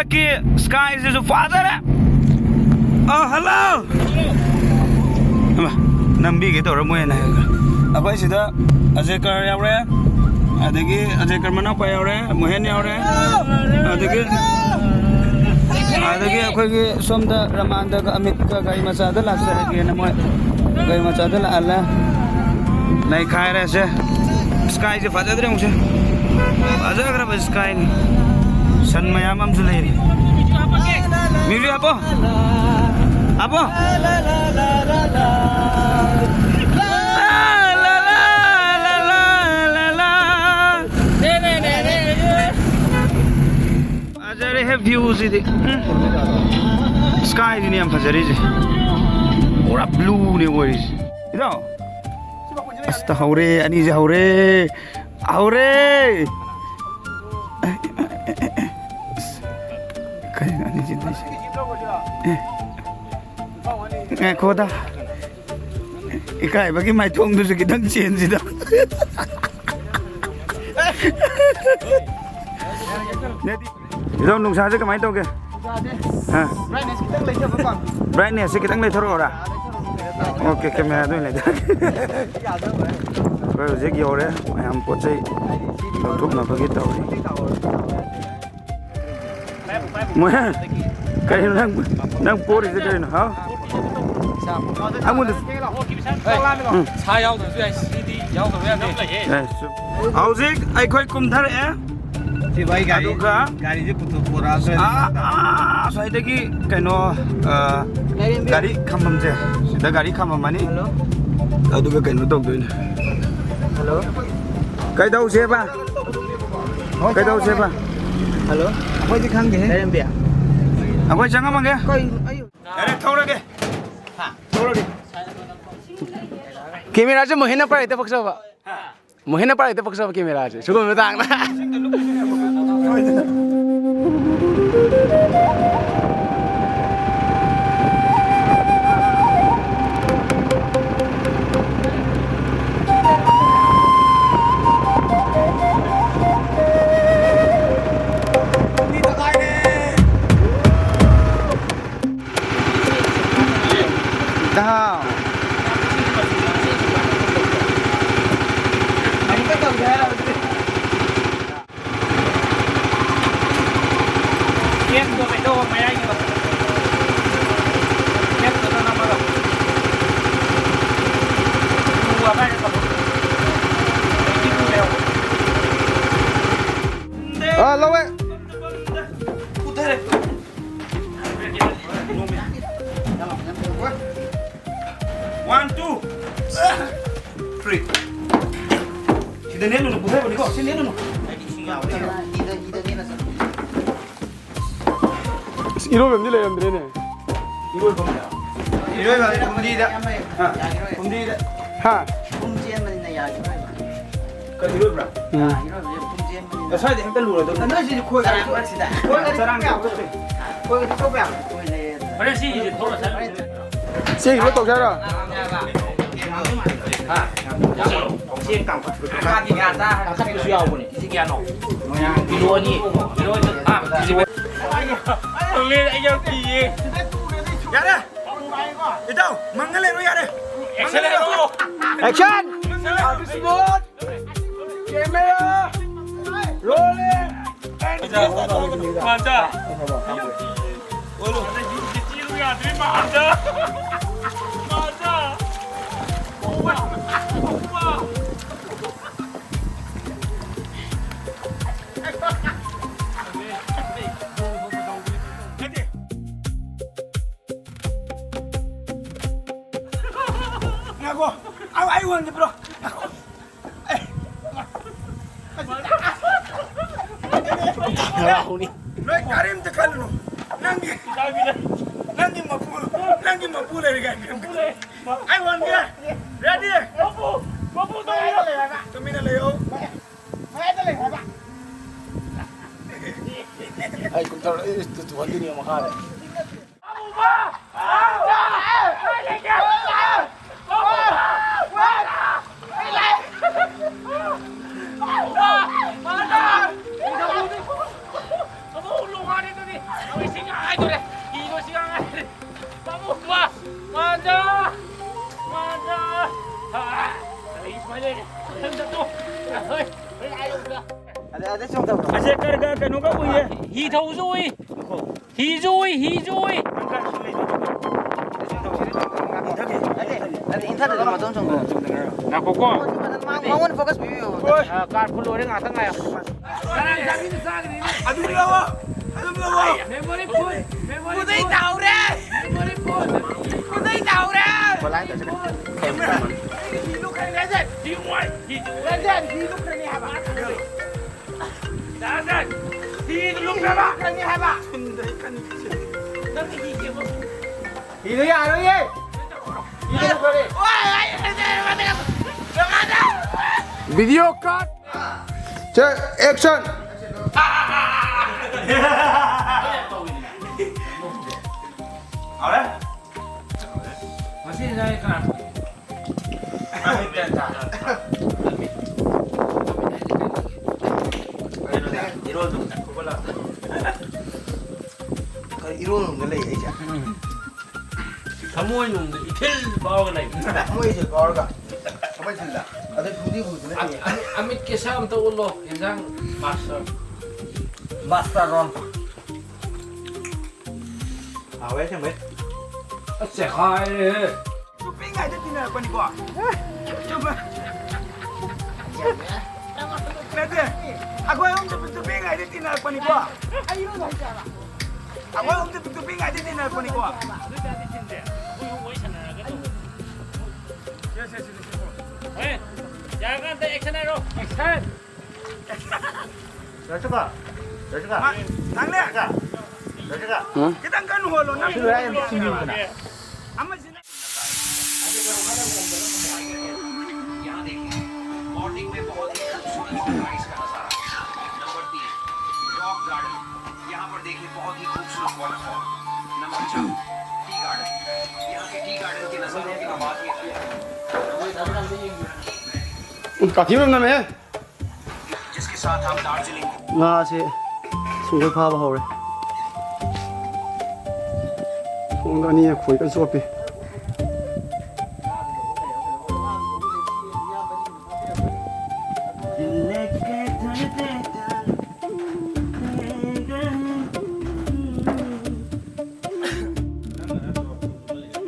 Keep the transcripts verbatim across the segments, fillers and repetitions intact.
ꯀꯤ ꯁ꯭ꯀꯥꯏꯁꯤꯁꯨ ꯐꯖꯔꯦ꯫ ꯑ, ꯍꯜꯂꯣ꯫ ꯍꯩꯃꯥ, ꯅꯝꯕꯤꯒꯦ ꯇꯧꯔ ꯃꯣꯏꯅ ꯍꯥꯏꯔꯒ꯫ ꯑꯩꯈꯣꯏ ꯁꯤꯗ ꯑꯖꯦꯀꯔ ꯌꯥꯎꯔꯦ, ꯑꯗꯒꯤ ꯑꯖꯦꯀꯔ ꯃꯅꯥꯎꯄꯥ ꯌꯥꯎꯔꯦ, ꯃꯣꯍꯦꯟ ꯌꯥꯎꯔꯦ, ꯑꯗꯒꯤ, ꯑꯗꯒꯤ ꯑꯩꯈꯣꯏꯒꯤ ꯁꯣꯝꯗ ꯔꯃꯥꯟꯗꯒ ꯑꯃꯤꯠꯀ ꯒꯥꯔꯤ ꯃꯆꯥꯗ ꯂꯥꯛꯆꯔꯒꯦꯅ ꯃꯣꯏ ꯒꯥꯔꯤ ꯃꯆꯥꯗ ꯂꯥꯛꯍꯜꯂꯦ꯫ ꯅꯩꯈꯥꯏꯔꯦꯁꯦ꯫ ꯁ꯭ꯀꯥꯏꯁꯦ ꯐꯖꯗ꯭ꯔꯦ ꯑꯃꯨꯛꯁꯦ꯫ ꯐꯖꯈ꯭ꯔꯕ ꯁ꯭ꯀꯥꯏꯅꯤ꯫ ꯁꯟ ꯃꯌꯥꯝ ꯑꯃꯁꯨ ꯂꯩꯔꯤ꯫ ꯃ꯭ꯌꯨꯖꯤꯛ ꯍꯥꯞꯄꯣ꯫ ꯍꯥꯞꯄꯣ꯫ ꯐꯖꯔꯦꯍꯦ ꯚ꯭ꯌꯨꯁꯤꯗꯤ꯫ ꯎꯝ꯫ ꯁ꯭ꯀꯥꯏꯁꯤꯅꯦ ꯌꯥꯝ ꯐꯖꯔꯤꯁꯦ꯫ ꯄꯨꯔꯥ ꯕ꯭ꯂꯨꯅꯦ ꯑꯣꯏꯔꯤꯁꯦ꯫ ꯏꯇꯥꯎ꯫ ꯑꯁ, ꯍꯧꯔꯦ, ꯑꯅꯤꯁꯦ ꯍꯧꯔꯦ꯫ ꯍꯧꯔꯦ! ꯀꯩꯅꯣ ꯑꯅꯤꯁꯤ ꯇꯧꯏꯁꯦ? ꯑꯦ꯫ ꯉꯥꯏꯈꯣꯗ꯫ ꯏꯀꯥꯏꯕꯒꯤ ꯃꯥꯏꯊꯣꯡꯗꯨꯁꯨ ꯈꯤꯇꯪ ꯆꯦꯟꯁꯤꯗ꯫ ꯏꯙꯧ, ꯅꯨꯡꯁꯥꯁꯦ ꯀꯃꯥꯏꯅ ꯇꯧꯒꯦ? ꯍꯥ? ꯕ꯭ꯔꯥꯏꯠꯅꯦꯁ ꯈꯤꯇꯪ ꯂꯩꯊꯕ ꯄꯥꯝꯃꯤ꯫ ꯕ꯭ꯔꯥꯏꯠꯅꯦꯁꯁꯦ ꯈꯤꯇꯪ ꯂꯩꯊꯔꯛꯑꯣꯔꯥ? ꯑꯣꯀꯦ, ꯀꯦꯃꯦꯔꯥꯗ ꯑꯣꯏꯅ ꯂꯩꯊꯔꯒꯦ꯫ ꯑꯩꯈꯣꯏ ꯍꯧꯖꯤꯛ ꯌꯧꯔꯦ꯫ ꯃꯌꯥꯝ ꯄꯣꯠ ꯆꯩ ꯂꯧꯊꯣꯛꯅꯕꯒꯤ ꯇꯧꯔꯤ꯫ ꯃꯣꯏ, ꯀꯩꯅꯣ ꯅꯪ, ꯅꯪ ꯄꯣꯔꯤꯁꯦ ꯀꯩꯅꯣ? ꯍꯥꯎ? ꯑꯩꯉꯣꯟꯗ ꯎꯝ꯫ ꯁꯥ ꯌꯥꯎꯗ꯭ꯔꯁꯨ ꯌꯥꯏ, ꯁꯤꯗꯤ ꯌꯥꯎꯗꯕ ꯌꯥꯗꯦ꯫ ꯑꯦ, ꯆꯨꯝ꯫ ꯍꯧꯖꯤꯛ ꯑꯩꯈꯣꯏ ꯀꯨꯝꯊꯔꯛꯑꯦ꯫ ꯁꯤ ꯚꯥꯏ ꯒꯥꯔꯤ, ꯑꯗꯨꯒ ꯒꯥꯔꯤꯁꯦ ꯄꯨꯊꯣꯛ-, ꯄꯨꯔꯛꯑꯁꯨ ꯑꯥ, ꯑꯥ, ꯑꯁ꯭ꯋꯥꯏꯗꯒꯤ ꯀꯩꯅꯣ, ꯑ, ꯂꯥꯏꯔꯦꯝꯕꯤ꯫ ꯒꯥꯔꯤ ꯈꯥꯝꯕꯝꯁꯦ, ꯁꯤꯗ ꯒꯥꯔꯤ ꯈꯥꯝꯃꯝꯃꯅꯤ꯫ ꯍꯜꯂꯣ꯫ ꯑꯗꯨꯒ ꯀꯩꯅꯣ ꯇꯧꯗꯣꯏꯅꯦ꯫ ꯍꯜꯂꯣ꯫ ꯀꯩꯗꯧꯁꯦꯕ? ꯍꯣꯏ, ꯀꯩꯗꯧꯁꯦꯕ? ꯍꯜꯂꯣ꯫ ꯑꯩꯈꯣꯏꯗꯤ ꯈꯪꯗꯦꯍꯦ꯫ ꯂꯥꯏꯔꯦꯝꯕꯤ꯫ ꯑꯩꯈꯣꯏ ꯆꯪꯉꯝꯃꯒꯦ꯫ ꯀꯩ-, ꯑꯩ ꯌꯥꯔꯦ, ꯊꯧꯔꯒꯦ꯫ ꯊꯧꯔꯒꯦ꯫ ꯀꯦꯃꯦꯔꯥꯁꯦ ꯃꯣꯍꯦꯟꯅ ꯄꯥꯏꯔꯛꯇ ꯄꯛꯆꯕ꯫ ꯃꯣꯍꯦꯟꯅ ꯄꯥꯏꯔꯛꯇ ꯄꯛꯆꯕ ꯀꯦꯃꯦꯔꯥꯁꯦ ꯁꯤꯒꯨꯝꯕ ꯃꯇꯥꯡꯗ꯫ ꯗꯥ꯫ ꯑꯃꯨꯛꯀ ꯇꯧꯒꯦ ꯍꯥꯏꯔꯕꯗꯤ꯫ ꯀꯦꯞꯇꯣ ꯀꯩꯗꯧꯕ ꯃꯌꯥꯏꯒꯤꯗꯣ? ꯀꯦꯞꯇꯨꯗ ꯅꯝꯃꯒ꯫ ꯎ ꯑꯗꯥꯏꯗ ꯇꯧ꯫ ꯑꯩꯗꯤ ꯎ ꯂꯩꯍꯧꯕ꯫ ꯑꯥ, ꯂꯧꯋꯦ꯫ ꯄꯨꯊꯔꯦ꯫ One, two, three. ꯁꯤꯗ ꯅꯦꯠꯂꯨꯅꯨ, ꯄꯨꯊꯕꯅꯤꯀꯣ, ꯁꯤ ꯅꯦꯠꯂꯨꯅꯨ꯫ ꯑꯁ, ꯏꯔꯣꯏꯕꯝꯗꯤ ꯂꯩꯔꯝꯗ꯭ꯔꯦꯅꯦ꯫ ꯏꯔꯣꯏꯕꯝ꯫ ꯏꯔꯣꯏꯕꯝ ꯐꯨꯝꯗꯤꯗ꯫ ꯍꯥ? ꯐꯨꯝꯗꯤꯗ꯫ ꯍꯥ? ꯄꯨꯡ ꯆꯦꯟꯕꯅꯤꯅ ꯌꯥꯈꯤꯔꯣꯏꯕ꯫ ꯀꯔꯤ ꯏꯔꯣꯏꯕ꯭ꯔꯥ? ꯎꯝ꯫ ꯉꯁꯥꯏꯗꯤ ꯍꯦꯛꯇ ꯂꯨꯔꯗꯧꯅꯤ꯫ ꯅꯣꯏꯁꯤꯗꯤ ꯈꯣꯏ ꯆꯔꯥꯡ ꯃꯔꯛꯁꯤꯗ꯫ ꯈꯣꯏꯒꯗꯤ ꯆꯔꯥꯡ ꯆꯣꯞꯄ ꯌꯥꯕ꯭ꯔꯣ? ꯃꯔꯛꯁꯤꯗ꯫ ꯈꯣꯏꯒꯗꯤ ꯆꯣꯞꯄ ꯌꯥꯕ꯭ꯔꯣ? ꯈꯣꯏ ꯂꯩꯌꯦ꯫ ꯍꯣꯔꯦꯟ ꯁꯤꯒꯤꯁꯦ ꯊꯣꯛꯑ ꯆꯠꯂꯨꯁꯦ꯫ ꯆꯦꯡ ꯀꯩꯅꯣ ꯇꯧꯁꯦ ꯍꯥꯏꯔꯣ? ꯍꯥ? ꯆꯦꯡ ꯀꯥꯡꯈꯠꯄꯗꯣ꯫ ꯀꯥꯡꯈꯠꯄꯁꯨ ꯌꯥꯎꯕꯅꯦ꯫ ꯀꯦꯖꯤ ꯀꯌꯥꯅꯣ? ꯀꯤꯂꯣ ꯑꯅꯤ꯫ ꯀꯤꯂꯣ ꯑꯅꯤ꯫ ꯑꯥ, ꯀꯦꯖꯤ ꯃꯔꯤ꯫ ꯑꯩ ꯌꯥꯝ ꯀꯤꯌꯦ꯫ ꯌꯥꯔꯦ꯫ ꯏꯇꯥꯎ, ꯃꯪꯉ ꯂꯩꯔꯣ ꯌꯥꯔꯦ꯫ ꯑꯦꯛꯁꯟ ꯍꯥꯏꯔꯣ꯫ ꯑꯦꯛꯁꯟ! ꯑꯥꯔꯇꯤꯁ ꯃꯣꯠ! ꯀꯦꯃꯦꯔꯥ! ꯔꯣꯂꯤꯡ! ꯃꯥꯟꯖꯥ! ꯃꯥꯟꯖꯥ! ꯃꯥꯟꯖꯥ! ꯃꯥꯟꯖꯥ! ꯉꯥꯏꯈꯣ꯫ ꯑ-, ꯑꯩ ꯋꯥꯟꯒꯦ, bro꯫ ꯅꯣꯏ ꯀꯔꯤꯝꯇ ꯈꯜꯂꯨꯅꯨ꯫ ꯅꯪꯒꯤ, ꯅꯪꯒꯤ ꯃꯄꯨ, ꯅꯪꯒꯤ ꯃꯄꯨ ꯂꯩꯔꯦ ꯀꯥꯏꯅ꯫ ꯑꯩ ꯋꯥꯟꯒꯦ꯫ Ready? ꯇꯨꯃꯤꯟꯅ ꯂꯩꯌꯣ꯫ ꯑꯩ ꯀꯨꯝꯊꯔꯛ-, ꯑꯩ ꯇꯨ-, ꯇꯨꯍꯟꯗꯣꯏꯅꯦ ꯃꯈꯥꯗ꯫ ꯃꯥꯗ! ꯃꯥꯗ! ꯑꯥ! ꯑꯩ ꯁꯨꯃꯥꯏꯅ ꯂꯩꯔꯦ꯫ ꯃꯊꯪ ꯆꯠꯂꯣ꯫ ꯍꯣꯏ꯫ ꯍꯣꯏ, ꯑꯥ ꯌꯧꯕꯗ꯫ ꯑꯗ, ꯑꯗ ꯆꯣꯡꯊꯕ꯭ꯔꯣ? ꯑꯁꯦ ꯀꯔꯒ ꯀꯩꯅꯣꯒ ꯎꯏꯌꯦ꯫ ꯍꯤ ꯊꯧꯕꯁꯨ ꯎꯏ꯫ ꯍꯤꯁꯨ ꯎꯏ, ꯍꯤꯁꯨ ꯎꯏ꯫ ꯅꯠꯇꯦ, ꯅꯠꯇꯦ, ꯏꯟꯊꯗ꯭ꯔꯁꯨ ꯃꯇꯣꯝ ꯆꯣꯡꯊꯔꯛꯑꯣ꯫ ꯉꯥꯏꯈꯣꯀꯣ꯫ ꯃꯉꯣꯟꯗ ꯐꯖꯅ ꯃꯥꯡ-, ꯃꯉꯣꯟꯗ focus ꯄꯤꯕꯤꯌꯣ꯫ ꯑ, ꯀꯥꯔ full ꯑꯣꯏꯔꯦ, ꯉꯥꯛꯇꯪ ꯉꯥꯏꯌꯣ꯫ ꯑꯗꯨꯝ ꯂꯧꯑꯣ, ꯑꯗꯨꯝ ꯂꯧꯑꯣ꯫ Memory full, memory full꯫ ꯈꯨꯗꯩ ꯇꯥꯍꯧꯔꯦ꯫ Memory full꯫ ꯈꯨꯗꯩ ꯇꯥꯍꯧꯔꯦ꯫ ꯍꯤ ꯂꯨꯞꯈ꯭ꯔꯅꯤ ꯍꯥꯏꯕ꯫ ꯗꯥ ꯗꯥ, ꯍꯤꯗꯨ ꯂꯨꯝꯃꯦꯕ꯫ ꯀꯅꯤ ꯍꯥꯏꯕ꯫ ꯅꯪ ꯍꯤ ꯁꯦꯝꯃꯣ꯫ ꯍꯤꯗꯨ ꯌꯥꯔꯣꯏꯌꯦ꯫ ꯍꯤꯗꯨ ꯂꯨꯝꯈ꯭ꯔꯦ꯫ Video cut. Check, action. ꯍꯧꯔꯦ? ꯉꯁꯤ ꯏꯟꯖꯥꯡꯁꯦ ꯀꯅꯥ ꯊꯣꯡꯉꯤ? ꯏꯔꯣꯜꯗꯨ꯫ ꯀꯔꯤ ꯏꯔꯣꯜ ꯅꯨꯡꯗ ꯂꯩ ꯑꯩꯁꯦ? ꯊꯃꯣꯏ ꯅꯨꯡꯗ ꯏꯊꯤꯜ ꯐꯥꯎꯔꯒ ꯂꯩ꯫ ꯊꯃꯣꯏꯁꯦ ꯐꯥꯎꯔꯒ ꯊꯃꯣꯏ ꯏꯊꯤꯜꯗ꯫ ꯑꯗꯩ ꯐꯨꯗꯤ ꯐꯨꯗꯅ ꯑꯃꯤ-, ꯑꯃꯤ-, ꯑꯃꯤꯠꯀꯤ ꯁꯛ ꯑꯝꯇ ꯎꯠꯂꯣ, ꯏꯟꯖꯥꯡ ꯃꯥꯁꯇꯔ꯫ Master wrong. ꯍꯥꯎꯋꯦ ꯑꯁꯦꯡꯕꯩ꯫ ꯑꯁ, ꯆꯦꯈꯥꯏꯔꯦꯍꯦ꯫ ꯆꯨꯞꯄꯤꯉꯩꯗ ꯇꯤꯟꯅꯔꯛꯄꯅꯤꯀꯣ꯫ ꯆꯨꯞꯄ-, ꯅꯠꯇꯦ, ꯑꯩꯈꯣꯏ ꯑꯍꯨꯝ ꯆꯨꯞꯄꯤ-, ꯆꯨꯞꯄꯤꯉꯩꯗ ꯇꯤꯟꯅꯔꯛꯄꯅꯤꯀꯣ꯫ ꯑꯩꯈꯣꯏ ꯑꯍꯨꯝ ꯆꯨꯞꯄꯤ-, ꯆꯨꯞꯄꯤꯉꯩꯗ ꯇꯤꯟꯅꯔꯛꯄꯅꯤꯀꯣ꯫ ꯌꯥꯔꯀꯥꯟꯗ action ꯍꯥꯏꯔꯣ꯫ Action! ꯌꯥꯏꯁꯀꯥ, ꯌꯥꯏꯁꯀꯥ, ꯃꯥ, ꯅꯪꯅꯦ? ꯌꯥꯏꯁꯀꯥ, ꯌꯥꯏꯁꯀꯥ꯫ ꯍꯥ? ꯈꯤꯇꯪ ꯀꯟꯅ ꯍꯣꯜꯂꯣ, ꯅꯪ꯫ ꯁꯤ ꯂꯣꯏꯔ ꯑꯩ ꯑꯃꯨꯛ ꯁꯤꯟꯕꯤꯌꯨꯗꯅ꯫ ꯑꯃꯁꯤꯅ ꯃꯣꯔꯅꯤꯡ ꯃꯦ ꯕꯍꯨꯠ ꯍꯤ ꯈꯨꯕꯁꯨꯔꯠ ꯁꯟꯔꯥꯏꯁ ꯀꯥ ꯅꯖꯥꯔꯥ꯫ ꯅꯝꯕꯔ ꯇꯤꯟ, ꯔꯣꯛ ꯒꯥꯔꯗꯦꯟ꯫ ꯌꯍꯥ ꯄꯔ ꯗꯦꯈꯤꯌꯦ, ꯕꯍꯨꯠ ꯍꯤ ꯈꯨꯕꯁꯨꯔꯠ ꯋꯥꯇꯔꯐꯣꯜ꯫ ꯅꯝꯕꯔ ꯆꯥꯔ, ꯇꯤ ꯒꯥꯔꯗꯦꯟ꯫ ꯌꯍꯥ ꯀꯦ ꯇꯤ ꯒꯥꯔꯗꯦꯟ ꯀꯦ ꯅꯖꯥꯔꯣ ꯀꯤ ꯇꯣ ꯕꯥꯠ ꯍꯤ ꯑꯂꯒ ꯍꯩ꯫ ꯀꯥꯊꯤ ꯃꯅꯝ ꯅꯝꯃꯦꯍꯦ꯫ ꯉꯥꯁꯦ ꯁꯤꯡꯒꯜ ꯐꯥꯕ ꯍꯧꯔꯦ꯫ ꯁꯣꯝꯗ ꯑꯅꯤ ꯈꯣꯏ ꯀꯟꯅ ꯆꯣꯞꯄꯤ꯫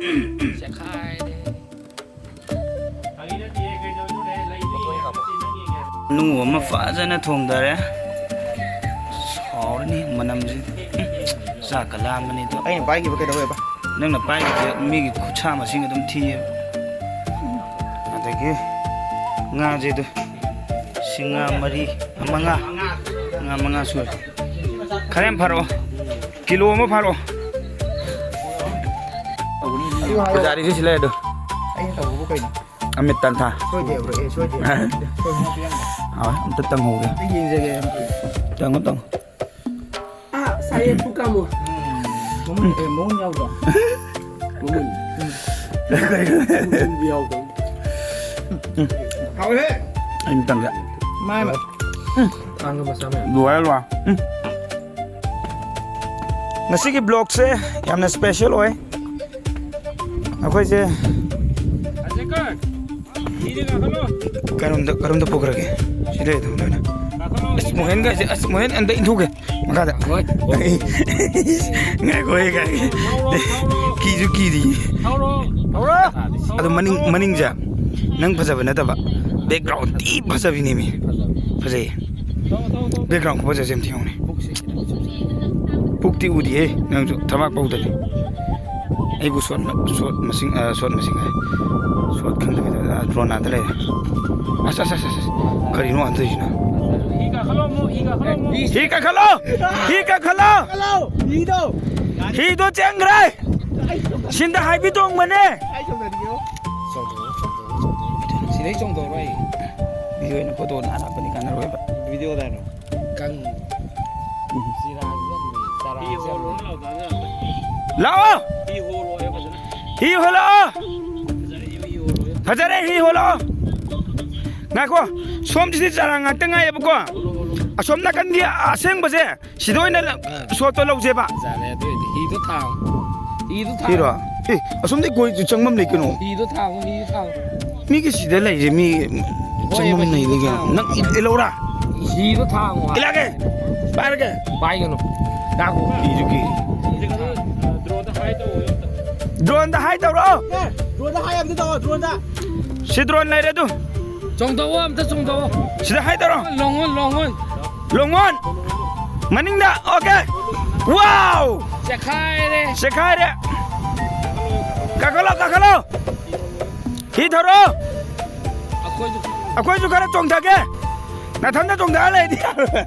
ꯆꯦꯈꯥꯏꯔꯦ꯫ ꯅꯨ ꯑꯃ ꯐꯖꯅ ꯊꯣꯡꯗꯔꯦ꯫ ꯁꯥꯎꯔꯅꯤ ꯃꯅꯝꯁꯤ꯫ ꯆꯥꯛꯀ ꯂꯥꯝꯕꯅꯤꯗꯣ꯫ ꯑꯩꯅ ꯄꯥꯏꯈꯤꯕ ꯀꯩꯗꯧꯋꯦꯕ? ꯅꯪꯅ ꯄꯥꯏꯈꯤꯕ ꯃꯤꯒꯤ ꯈꯨꯠꯁꯥ ꯃꯁꯤꯡ ꯑꯗꯨꯝ ꯊꯤꯌꯦꯕ꯫ ꯑꯗꯒꯤ ꯉꯥꯁꯦ ꯑꯗꯨ ꯁꯤ ꯉꯥ ꯃꯔꯤ, ꯃꯉꯥ, ꯉꯥ ꯃꯉꯥ ꯁꯨꯔꯦ꯫ ꯈꯔ ꯌꯥꯝ ꯐꯥꯔꯛꯑꯣ, ꯀꯤꯂꯣ ꯑꯃ ꯐꯥꯔꯛꯑꯣ꯫ ꯄꯨꯖꯥꯔꯤꯁꯨ ꯁꯤ ꯂꯩ ꯑꯗꯣ꯫ ꯑꯩꯅ ꯇꯧꯕꯕꯨ ꯀꯩꯅꯣ? ꯑꯃꯤꯠ ꯇꯟꯊꯥ꯫ ꯁꯣꯏꯗꯦ, ꯕ꯭ꯔꯣ, ꯑꯦ, ꯁꯣꯏꯗꯦ꯫ ꯍꯣꯏ, ꯑꯝꯇ ꯇꯪꯍꯧꯒꯦ꯫ ꯑꯝꯇ ꯌꯦꯡꯖꯒꯦ꯫ ꯇꯪꯉꯣ, ꯇꯪꯉꯣ꯫ ꯑꯥ, ꯁꯥꯏꯌꯦ, ꯄꯨꯛ ꯀꯥꯝꯃꯣ꯫ ꯃꯃꯨꯟ, ꯑꯦ, ꯃꯃꯨꯟ ꯌꯥꯎꯗ꯭ꯔꯣ? ꯃꯃꯨꯟ꯫ ꯃꯃꯨꯟ ꯌꯥꯎꯗ꯭ꯔꯣ? ꯍꯥꯎꯋꯦꯍꯦ꯫ ꯑꯩ ꯑꯝꯇꯪꯒ꯫ ꯃꯥꯏ, ꯃꯥꯏ꯫ ꯊꯥꯡꯒ ꯃꯆꯥ ꯃꯌꯥꯝ꯫ ꯂꯣꯏꯔꯦ, ꯂꯣꯏꯔꯦ꯫ ꯎꯝ꯫ ꯉꯁꯤꯒꯤ ꯕ꯭ꯂꯣꯒꯁꯦ ꯌꯥꯝꯅ ꯁ꯭ꯄꯦꯁꯦꯜ ꯑꯣꯏ꯫ ꯑꯩꯈꯣꯏꯁꯦ ꯀꯔꯣꯝꯗ, ꯀꯔꯣꯝꯗ ꯄꯨꯈ꯭ꯔꯒꯦ? ꯁꯤꯗ ꯑꯗꯨꯝ ꯂꯣꯏꯅ꯫ ꯑꯁ, ꯃꯣꯍꯦꯟꯒꯁꯦ, ꯑꯁ, ꯃꯣꯍꯦꯟ ꯑꯝꯇ ꯏꯟꯊꯨꯒꯦ ꯃꯈꯥꯗ꯫ ꯍꯣꯏ꯫ ꯉꯥꯏꯈꯣ, ꯑꯩ ꯉꯥꯏꯈꯣ꯫ ꯀꯤꯁꯨ ꯀꯤꯔꯤ꯫ ꯑꯗꯣ ꯃꯅꯤꯡ, ꯃꯅꯤꯡꯁꯦ ꯅꯪ ꯐꯖꯕ ꯅꯠꯇꯕ, ꯕꯦꯛꯒ꯭ꯔꯥꯎꯟ ꯊꯤ ꯐꯖꯕꯤꯅꯦꯃꯤ꯫ ꯐꯖꯩꯌꯦ꯫ ꯕꯦꯛꯒ꯭ꯔꯥꯎꯟ ꯈꯨꯐꯖꯁꯦ ꯑꯝꯇ ꯌꯦꯡꯉꯨꯅꯦ꯫ ꯄꯨꯛꯇꯤ ꯎꯗꯤꯌꯦ, ꯅꯪꯁꯨ ꯊꯕꯥꯛ ꯄꯧꯗꯅꯤ꯫ ꯑꯩꯕꯨ ꯁꯣꯠ ꯃ-, ꯁꯣꯠ ꯃꯁꯤꯡ, ꯑ, ꯁꯣꯠ ꯃꯁꯤꯡ ꯍꯥꯏ꯫ ꯁꯣꯠ ꯈꯪꯗꯕꯤꯗ, ꯑ, ꯗ꯭ꯔꯣꯅꯥꯗ ꯂꯩꯔꯦ꯫ ꯑꯁ, ꯑꯁ, ꯑꯁ, ꯑꯁ, ꯑꯁ꯫ ꯀꯔꯤꯅꯣ ꯑꯝꯇ ꯇꯧꯔꯤꯁꯤꯅ? ꯍꯤ ꯀꯥꯈꯠꯂꯣ ꯑꯃꯨꯛ, ꯍꯤ ꯀꯥꯈꯠꯂꯣ ꯑꯃꯨꯛ꯫ ꯍꯤ ꯀꯥꯈꯠꯂꯣ! ꯍꯤ ꯀꯥꯈꯠꯂꯣ! ꯀꯥꯈꯠꯂꯣ! ꯍꯤꯗꯣ! ꯍꯤꯗꯣ ꯆꯦꯟꯈ꯭ꯔꯦ! ꯁꯤꯟꯗ ꯍꯥꯏꯕꯤ ꯇꯣꯡꯕꯅꯦ! ꯀꯥꯏ ꯆꯣꯡꯊꯔꯤꯒꯦ? ꯆꯣꯡꯊꯣꯛꯑꯣ, ꯆꯣꯡꯊꯣꯛꯑꯣ, ꯆꯣꯡꯊꯣꯛꯑꯣ꯫ ꯁꯤꯗꯩ ꯆꯣꯡꯊꯣꯛꯑꯔꯣꯏ ꯑꯩ꯫ ꯚꯤꯗꯤꯑꯣ ꯑꯣꯏꯅ ꯐꯣꯇꯣ ꯅꯥꯟꯅ ꯍꯥꯞꯄꯅꯤ, ꯀꯥꯟꯅꯔꯣꯏꯕ꯫ ꯚꯤꯗꯤꯑꯣꯗ ꯍꯥꯏꯔꯣ? ꯀꯪ-, ꯎꯝ꯫ ꯆꯤꯔꯥꯡꯁꯦ ꯌꯥꯝ ꯂꯩ, ꯆꯔꯥꯡꯁꯦ ꯌꯥꯝ ꯂꯩ꯫ ꯂꯥꯛꯑꯣ! ꯍꯤ ꯍꯣꯜꯂꯛꯑꯣ! ꯐꯖꯔꯦ, ꯍꯤ ꯍꯣꯜꯂꯛꯑꯣ! ꯉꯥꯏꯈꯣ, ꯁꯣꯝꯁꯤꯗꯤ ꯆꯔꯥꯡ ꯉꯥꯛꯇ ꯉꯥꯏꯌꯦꯕꯀꯣ꯫ ꯑꯁꯣꯝ ꯅꯥꯀꯟꯒꯤ ꯑꯁꯦꯡꯕꯁꯦ ꯁꯤꯗ ꯑꯣꯏꯅ ꯂ-, ꯑꯥ꯫ ꯁꯣꯠꯇꯣ ꯂꯧꯁꯦꯕ꯫ ꯐꯖꯔꯦ, ꯑꯗꯨ ꯑꯣꯏꯗꯤ ꯍꯤꯗꯣ ꯊꯥꯡꯉꯣ꯫ ꯍꯤꯗꯣ ꯊꯥꯡꯉꯣ꯫ ꯍꯤꯔꯣ? ꯑꯦ, ꯑꯁꯣꯝꯗꯩ ꯀꯣꯏ ꯆꯪꯐꯝ ꯂꯩ ꯀꯩꯅꯣ꯫ ꯍꯤꯗꯣ ꯊꯥꯡꯉꯣ, ꯍꯤꯗꯣ ꯊꯥꯡꯉꯣ꯫ ꯃꯤꯒꯤ ꯁꯤꯗ ꯂꯩꯔꯤꯁꯦ ꯃꯤ ꯍꯣꯏ, ꯆꯪꯐꯝ ꯍꯤꯗꯣ ꯂꯩꯅꯤ ꯀꯩꯅꯣ꯫ ꯊꯥꯡꯉꯣ꯫ ꯅꯪ ꯏ-, ꯏꯜꯂꯧꯔꯥ? ꯍꯤꯗꯣ ꯊꯥꯡꯉꯣ꯫ ꯏꯜꯂꯛꯑꯒꯦ꯫ ꯄꯥꯏꯔꯒꯦ꯫ ꯄꯥꯏꯒꯅꯨ꯫ ꯉꯥꯏꯈꯣ꯫ ꯀꯤꯁꯨ ꯀꯤ꯫ ꯗ꯭ꯔꯣꯗ ꯍꯥꯏ ꯇꯧꯋꯣ ꯑꯝꯇ꯫ Drone ꯗ ꯍꯥꯏ ꯇꯧꯔꯣ꯫ ꯗ꯭ꯔꯣꯟꯗ ꯍꯥꯏ ꯑꯝꯇ ꯇꯧꯔꯣ, ꯗ꯭ꯔꯣꯟꯗ꯫ ꯁꯤ drone ꯂꯩꯔꯦ ꯑꯗꯨ꯫ ꯆꯣꯡꯊꯣꯛꯑꯣ, ꯑꯝꯇ ꯆꯣꯡꯊꯣꯛꯑꯣ꯫ ꯁꯤꯗ ꯍꯥꯏ ꯇꯧꯔꯣ꯫ ꯂꯣꯡꯉꯣꯟ, ꯂꯣꯡꯉꯣꯟ꯫ ꯂꯣꯡꯉꯣꯟ꯫ ꯃꯅꯤꯡꯗ꯫ Okay꯫ Wow꯫ ꯆꯦꯈꯥꯏꯔꯦ꯫ ꯆꯦꯈꯥꯏꯔꯦ꯫ ꯀꯥꯈꯠꯂꯣ, ꯀꯥꯈꯠꯂꯣ꯫ ꯍꯤ ꯊꯧꯔꯣ꯫ ꯑꯩꯈꯣꯏꯁꯨ꯫ ꯑꯩꯈꯣꯏꯁꯨ ꯈꯔ ꯆꯣꯡꯊꯒꯦ꯫ ꯅꯊꯟꯗ ꯆꯣꯡꯊꯔ ꯂꯩꯗꯤ ꯌꯥꯔꯣꯏ꯫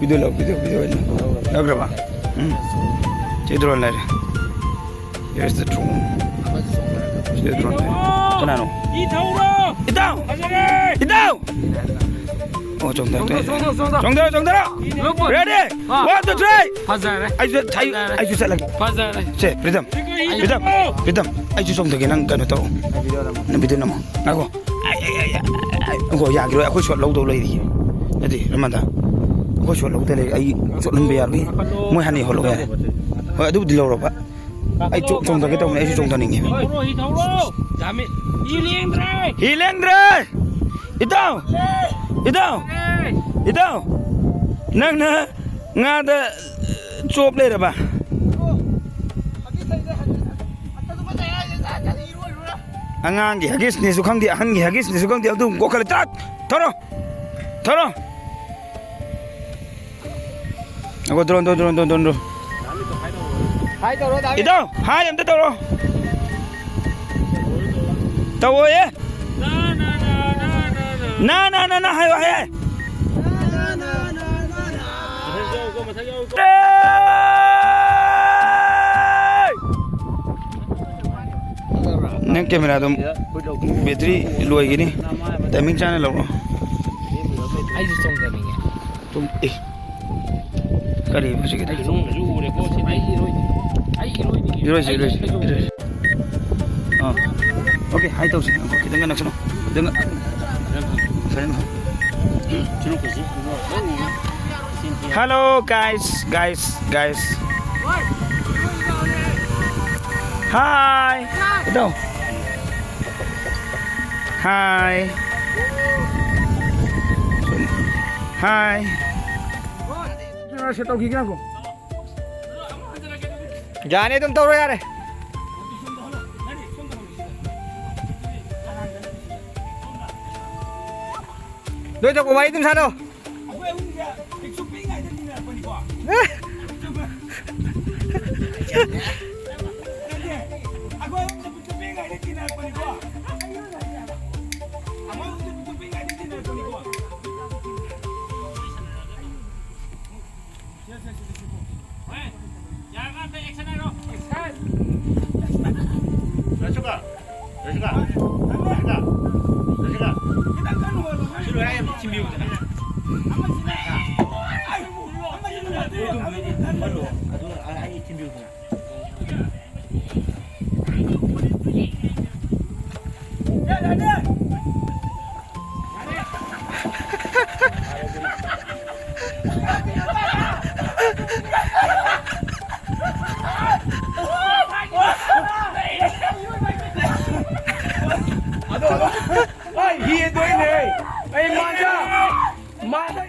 Video ꯂꯧ, video, video ꯑꯣꯏꯅ ꯂꯧꯈ꯭ꯔꯕ? ꯎꯝ꯫ ꯁꯤ drone ꯂꯩꯔꯦ꯫ Here's the drone. ꯁꯤꯗ drone ꯂꯩꯔꯦ꯫ ꯀꯅꯥꯅꯣ? ꯏ ꯊꯧꯔꯣ! ꯏꯇꯥꯎ! ꯐꯖꯔꯦ! ꯏꯇꯥꯎ! ꯑꯣ, ꯆꯣꯡꯊꯔꯦ꯫ ꯆꯣꯡꯊꯔꯣ, ꯆꯣꯡꯊꯔꯣ, ꯆꯣꯡꯊꯔꯣ꯫ ꯆꯣꯡꯊꯔꯣ, ꯆꯣꯡꯊꯔꯣ꯫ ꯂꯨꯞꯄꯣ꯫ Ready? ꯑꯥ꯫ One, two, three꯫ ꯐꯖꯔꯦ꯫ ꯑꯩꯁꯨ ꯊꯥꯏ-, ꯐꯖꯔꯦ꯫ ꯑꯩꯁꯨ ꯆꯠꯂꯒꯦ꯫ ꯐꯖꯔꯦ꯫ ꯁꯦ, ꯄ꯭ꯔꯤꯇꯝ, ꯄ꯭ꯔꯤꯇꯝ, ꯄ꯭ꯔꯤꯇꯝ, ꯑꯩꯁꯨ ꯆꯣꯡꯊꯒꯦ, ꯅꯪ ꯀꯩꯅꯣ ꯇꯧ꯫ ꯅꯪ video ꯅꯝꯃꯣ꯫ ꯉꯥꯏꯈꯣ꯫ ꯑꯩ, ꯑꯩ, ꯑꯩ, ꯑꯩ, ꯑꯩ, ꯉꯥꯏꯈꯣ, ꯌꯥꯈꯤꯔꯣꯏ꯫ ꯑꯩꯈꯣꯏ shot ꯂꯧꯗꯧ ꯂꯩꯔꯤꯌꯦ꯫ ꯅꯠꯇꯦ, ꯔꯃꯟꯗ꯫ ꯑꯩꯈꯣꯏ shot ꯂꯧꯗ ꯂꯩꯔꯤ꯫ ꯑꯩ shot ꯂꯧꯍꯟꯕ ꯌꯥꯔꯣꯏꯌꯦ꯫ ꯃꯣꯏ ꯍꯥꯟꯅ ꯌꯧꯍꯜꯂꯣ ꯌꯥꯔꯦ꯫ ꯍꯣꯏ, ꯑꯗꯨꯕꯨꯗꯤ ꯂꯧꯔꯕ꯫ ꯑꯩ ꯆꯣ-, ꯆꯣꯡꯊꯒꯦ ꯇꯧꯕꯅꯦ, ꯑꯩꯁꯨ ꯆꯣꯡꯊꯅꯤꯡꯉꯦ꯫ ꯍꯤ ꯊꯧꯔꯣ, ꯍꯤ ꯊꯧꯔꯣ꯫ ꯌꯥꯝꯃꯤ꯫ ꯍꯤ ꯂꯦꯡꯗ꯭ꯔꯦ꯫ ꯍꯤ ꯂꯦꯡꯗ꯭ꯔꯦ꯫ ꯏꯇꯥꯎ! ꯏꯇꯥꯎ! ꯏꯇꯥꯎ! ꯅꯪꯅ ꯉꯥꯗ ꯆꯣꯞ ꯂꯩꯔꯕ? ꯑꯉꯥꯡꯒꯤ ꯍꯒꯤꯁꯅꯦꯁꯨ ꯈꯪꯗꯦ, ꯑꯍꯟꯒꯤ ꯍꯒꯤꯁꯅꯦꯁꯨ ꯈꯪꯗꯦ, ꯑꯗꯨꯝ ꯀꯣꯛꯈꯠꯂꯦ꯫ ꯆꯠ! ꯊꯧꯔꯣ! ꯊꯧꯔꯣ! ꯑꯒꯣ, drone, drone, drone, drone, drone, drone. ꯍꯥꯏ ꯇꯧꯔꯣ, ꯗꯥ ꯏꯇꯥꯎ, ꯍꯥꯏ ꯑꯝꯇ ꯇꯧꯔꯣ꯫ ꯇꯧꯑꯣꯌꯦ꯫ ꯅꯥ, ꯅꯥ, ꯅꯥ, ꯍꯥꯏꯌꯣ, ꯍꯥꯏꯌꯦ꯫ ꯅꯪ camera ꯗꯣ battery ꯂꯣꯏꯒꯤꯅꯤ꯫ Timing ꯆꯥꯅ ꯂꯧꯔꯣ꯫ ꯑꯩꯁꯨ ꯆꯣꯡꯊꯅꯤꯡꯉꯦ꯫ ꯇꯨꯝ-, ꯑꯦ꯫ ꯀꯔꯤ ꯍꯧꯖꯤꯛꯀꯤꯗꯣ? ꯑꯩ ꯏꯔꯣꯏꯅꯤ꯫ ꯑꯩ ꯏꯔꯣꯏꯅꯤ꯫ ꯑꯩ ꯏꯔꯣꯏꯅꯤ꯫ ꯏꯔꯣꯏꯁꯤ, ꯏꯔꯣꯏꯁꯤ, ꯏꯔꯣꯏꯁꯤ꯫ ꯑꯥ꯫ Okay, ꯍꯥꯏ ꯇꯧꯁꯤ꯫ ꯈꯤꯇꯪꯒ ꯅꯛꯁꯤꯜꯂꯣ꯫ ꯈꯤꯇꯪꯒ꯫ ꯐꯖꯅ ꯐꯝ-, Hello, guys, guys, guys. Hi. Ito. Hi. Hi. Sa tawag ko. ꯌꯥꯅꯤ, ꯑꯗꯨꯝ ꯇꯧꯔꯣ, ꯌꯥꯔꯦ꯫ ꯅꯣꯏ ꯆꯠꯄ ꯋꯥꯔꯤ ꯑꯗꯨꯝ ꯁꯥꯟꯅꯧ꯫ ꯑꯩꯈꯣꯏ ꯑꯍꯨꯝꯁꯦ ꯄꯤꯛꯇ꯭ꯔꯨ ꯄꯤꯛꯏꯉꯩꯗ ꯇꯤꯟꯅꯔꯛꯄꯅꯤꯀꯣ꯫ ꯅꯠꯇꯦ, ꯑꯩꯈꯣꯏ ꯑꯍꯨꯝꯁꯦ ꯄꯤꯛꯇ꯭ꯔꯨ ꯄꯤꯛꯏꯉꯩꯗ ꯇꯤꯟꯅꯔꯛꯄꯅꯤꯀꯣ꯫ ꯑꯩꯈꯣꯏ ꯑꯍꯨꯝꯁꯦ ꯄꯤꯛꯇ꯭ꯔꯨ ꯄꯤꯛꯏꯉꯩꯗ ꯇꯤꯟꯅꯔꯛꯄꯅꯤꯀꯣ꯫ ꯁꯦ, ꯁꯦ, ꯁꯦ, ꯁꯦ, ꯁꯦ꯫ ꯍꯣꯏ, ꯌꯥꯔꯀꯥꯟꯗ action ꯍꯥꯏꯔꯣ꯫ Action! ꯔꯁꯤꯀꯥ, ꯔꯁꯤꯀꯥ, ꯔꯁꯤꯀꯥ, ꯔꯁꯤꯀꯥ꯫ ꯈꯤꯇꯪ ꯀꯟꯅ ꯍꯣꯜꯂꯣ꯫ ꯁꯤ ꯂꯣꯏꯔ ꯑꯩ ꯑꯝꯇ ꯊꯤꯟꯕꯤꯌꯨꯗꯅ꯫ ꯑꯃꯁꯤꯅ, ꯑꯩ, ꯑꯃꯁꯤꯅ ꯍꯣꯜꯂꯣ꯫ ꯑꯗꯨ ꯑꯩ ꯊꯤꯟꯕꯤꯌꯨꯗꯅ꯫ ꯑꯗꯣ, ꯑꯗꯣ, ꯑꯩ ꯍꯤ ꯍꯦꯟꯗꯣꯛꯏꯅꯦ꯫ ꯑꯩ ꯃꯥꯟꯗ, ꯃꯥꯟꯗ꯫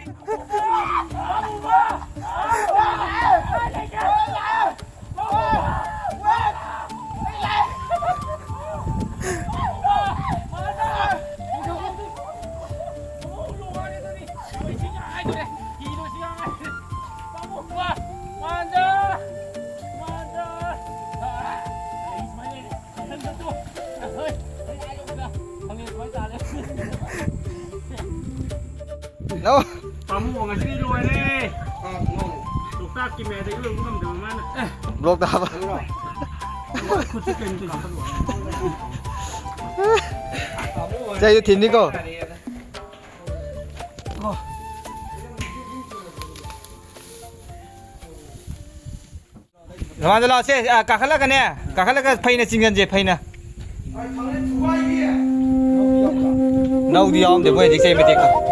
ꯂꯧ꯫ ꯄꯥꯝꯃꯨꯕ ꯉꯁꯤꯗꯤ ꯂꯣꯏꯔꯦ꯫ ꯂꯣꯛꯇꯥꯛꯀꯤ ꯃꯌꯥꯏꯗꯒꯤ ꯂꯣꯏꯕ ꯉꯝꯗꯕ ꯃꯥꯅ꯫ ꯕ꯭ꯂꯣꯛꯇ ꯍꯥꯞꯄ꯫ ꯈꯨꯠꯁꯤ ꯀꯩꯅꯣ ꯇꯧꯏꯁꯤ꯫ ꯆꯩꯗ ꯊꯤꯟꯅꯤꯀꯣ꯫ ꯅꯃꯥꯟꯗ ꯂꯥꯛꯑꯣ, ꯁꯦ, ꯑ, ꯀꯥꯈꯠꯂꯒꯅꯦ, ꯀꯥꯈꯠꯂꯒ ꯐꯩꯅ ꯆꯤꯡꯖꯟꯁꯦ, ꯐꯩꯅ꯫ ꯅꯧꯗꯤ ꯌꯥꯎꯔꯝꯗꯦ, ꯃꯣꯏ ꯍꯧꯖꯤꯛ ꯆꯩ ꯃꯇꯦꯛꯇꯣ꯫